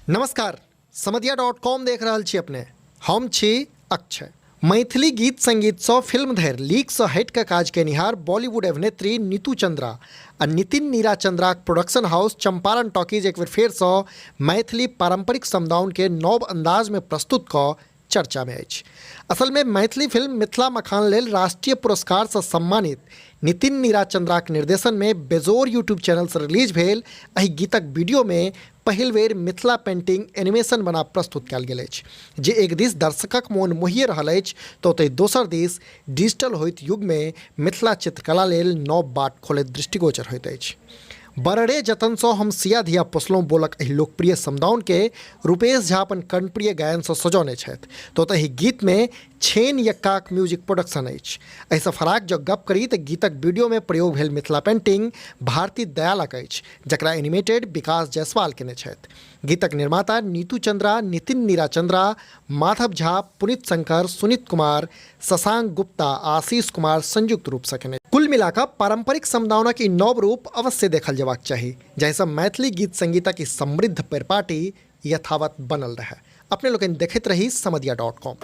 नमस्कार, समदिया dot com देख रहल छी अपने। हम छी अक्षय। मैथिली गीत संगीतसँ फिल्म धरि लीकसँ हटि कऽ काज केनिहार बॉलीवुड अभिनेत्री नीतू चंद्रा आ नितिन नीरा चंद्राक प्रोडक्शन हाउस चंपारण टॉकीज एक बेर फेरसँ मैथिली पारंपरिक समदाउनके नव अंदाजमे प्रस्तुत कऽ चर्चामे अछि। असलमे मैथिली फिल्म मिथिला मखान लेल राष्ट्रीय पुरस्कारसँ सम्मानित नितिन नीरा चंद्राक निर्देशनमे बेजोर यूट्यूब चैनलसँ रिलीज भेल एहि गीतक वीडियोमे पहिल बेर मिथिला पेंटिंग एनिमेशन बना प्रस्तुत कयल गेल अछि, जे एक दिस दर्शकक मोन मोहिए रहल अछि तऽ ओतहि दोसर दिस डिजिटल होइत युगमे मिथिला चित्रकला लेल नव बाट खोलैत दृष्टिगोचर होइत अछि। बड़रे जतनसँ हम सिया धिया पोसलहुँ बोलक एहि लोकप्रिय समदाउनके रूपेश झा अपन कर्णप्रिय गायनसँ सजौने छथि तऽ ओतहि एहि गीतमे छेन यक्काक म्यूजिक प्रोडक्शन अछि। एहिसँ फराक जँ गप करी तऽ गीतक वीडियोमे प्रयोग भेल मिथिला पेंटिंग भारती दयालक अछि, जकरा एनिमेटेड विकास जायसवाल केने छथि। गीतक निर्माता नीतू चंद्रा, नितिन नीरा चंद्रा, माधव झा, पुनीत शंकर, सुनीत कुमार, शशांक गुप्ता आ आशीष कुमार संयुक्त रूपसँ केने। कुल मिला कऽ पारंपरिक समदाउनक ई नव रूप अवश्य देखल जेबाक चाही, जाहिसँ मैथिली गीत संगीतक ई समृद्ध परिपाटी यथावत बनल रहय। अपने लोकनि देखैत रही समदिया डॉट कॉम।